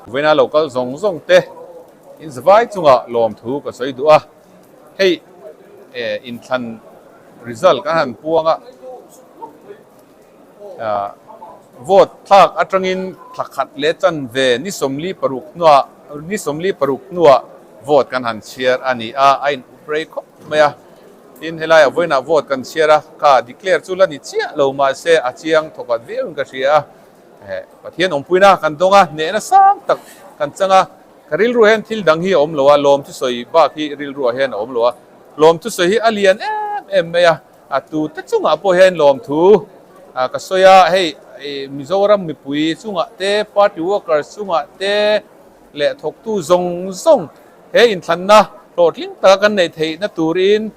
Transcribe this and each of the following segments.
Vawiina lo kal zawng zawng te in zavai chungah lawmthu ka sawi duh a, hei inthlan result kan han puang a, vote thlak atangin thla khat leh chanve ni 46 hnuah ni 46 hnuah vote kan han chhiar a ni a, a in up rei khawp mai a, tin helaiah vawiinah vote kan chhiar a, kha declare chu la ni chiah lo mahse a chiang thawkhat viauin ka hria a. Pathian awmpuina kan dawng a, hnehna sang tak kan chang a, ka rilruah hian thil dang hi a awm lo a, lawm thusawi bak hi rilruah hian a awm lo a, lawm thusawi hi a lian em em mai a, a tute chungah pawh hian lawmthu ka sawi a, hei Mizoram mipui chungah te, party workers chungah te leh thawktu zawng zawng he inthlanna hlawhtling taka kan neih theihna turin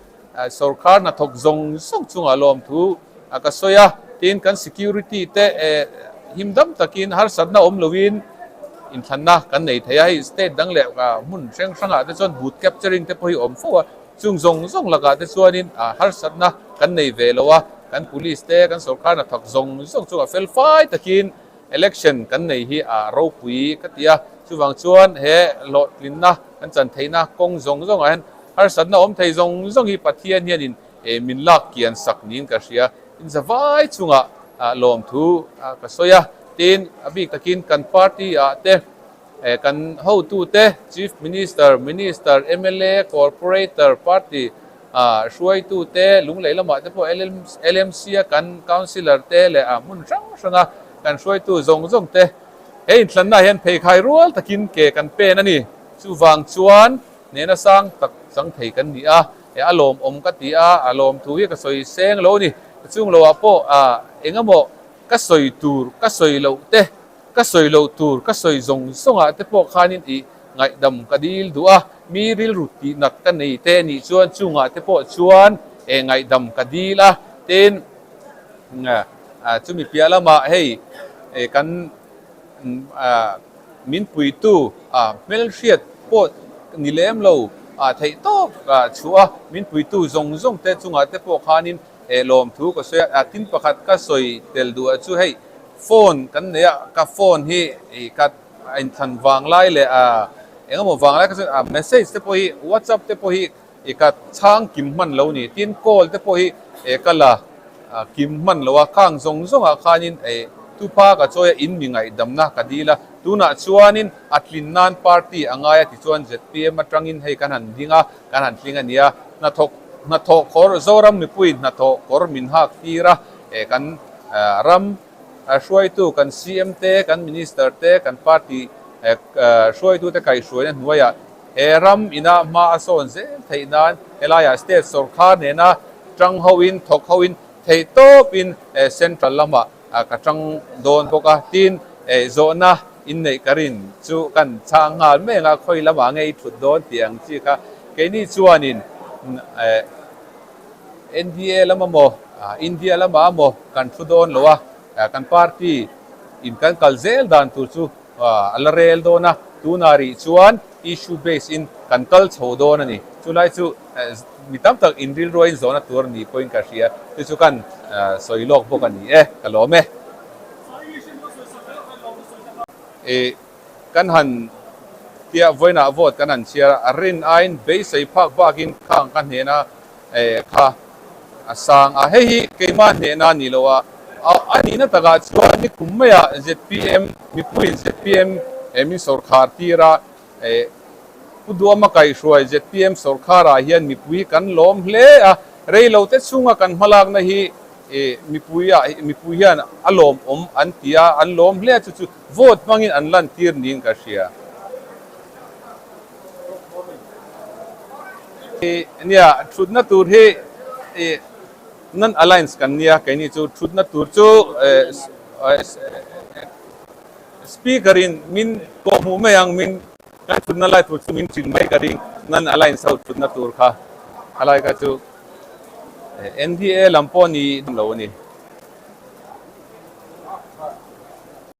Sorkar hnathawk zawng zawng chungah lawmthu a ka sawi a, tin kan security te him dam takin harsatna awm loin inthlanna kan nei thei a, hei state dang leh hmun hrang hrangah te chuan booth capturing te pawh hi awm fo a, chung zawng zawng lakah te chuanin harsatna kan nei ve lo a, kan police te kan sorkar hnathawk zawng zawng chungah fel fai takin election kan nei hi a ropui ka ti a, chuvang chuan he hlawhtlinna kan chan theihna kawng zawng zawngah hian harsatna awm thei zawng zawng hi Pathian hianin He min lak kian sak niin ka hria. In zavai chungah lawmthu ka sawi a, tin a bik takin kan party ah te kan hotu te Chief Minister, Minister, mla, Corporator, party hruaitu te Lunglei lamah te pawh LMC a kan Councillor te leh a hmun hrang hranga kan hruaitu zawng zawng te he inthlanna ah hian pheikhai rual takin ke kan pen a ni. Chuvang chuan hnehna sang tak chang thei kan ni a. E a lawmawm ka ti a, a lawmthu hi ka sawi seng lo a ni. Ka chung loah pawh eng emaw ka sawi tur ka sawi loh te, ka sawi loh tur ka sawi zawng zawngah te pawh khanin ih ngaihdam ka dil duh a, mi rilru tihnat ka nei te nih chuan chungah te pawh chuan e ngaihdam ka dil a, tin chumi piah lamah hei kan Min puitu hmelhriat pawh ni lem lo theih tawp chhuah a, min puitu zawng zawng te chungah te pawh khanin lawmthu ka sawi a, tin pakhat ka sawi tel duh ah chu hei phone kan nei a, ka phone hi ka inthlan vang lai leh engemaw vang lai ka sawi a message te pawh hi whatsapp te pawh hi ka chhang kim hman lo ni, tin call te pawh hi ka la kim hman lo a, khang zawng zawngah khanin tupa ka chawi a, in mi ngaihdamna ka dil a, tunah chuanin a tlin nan party a ngai a tichuan zpm atangin hei kan han ding a, kan han tling a nia, hnathawk hnathawh kawr Zoram mipui hnathawh kawr min hak tir a, kan ram hruaitu kan CM te, kan minister te, kan party hruaitute kaihhruaina hnuaiah He ram ina hma a sawn zel theih nan helaiah state sorkar nena tang hoin, thawk hoin theih tawpin central lamah ka tang dawn bawk a. Tin, zawhna inneih ka rin chu kan chhang nghal mai ang a, khawi lamah nge i thut dawn tih ang chi kha keini chuanin NDA lama maw, India lamah maw kan thu dawn lo a, kan party in kan kal zel dan tur chu A la rel dawn a, tunah rih chuan issue base in kan kal chho dawn a ni. Chulai chu mi tam tak in rilruain zawhna tur a ni pawhin ka hria, chu chu kan sawi lawk bawk a ni e, ka lawm e. I kan han tia vawiinah vote kan han chhiar a, a rin aiin beisei phak bakin khang ka hnena kha a sang a, hei hi keimah hnehna a ni lo a, a nihna takah chuan ni kum maiah zpm mipuiin zpm min sawrkhar tir a, Pu Duama kaihhruai zpm sawrkharah hian mipui kan lawm hle a, reilote chhunga kan hmalakna hi mipui ah mipui hian a lawmawm an ti a, an lawm hle a, chu chu vote hmangin an lantir niin ka hria. Nia, thutna tur hi non alliance kan nia, keini chu thutna tur chu speaker in min kawh hmuh mai ang, min kan thutna lai tur chu min thin mai ka ring, non alliance ho thutna tur kha, khalai kha chu NDA lam pawh ni lo a ni.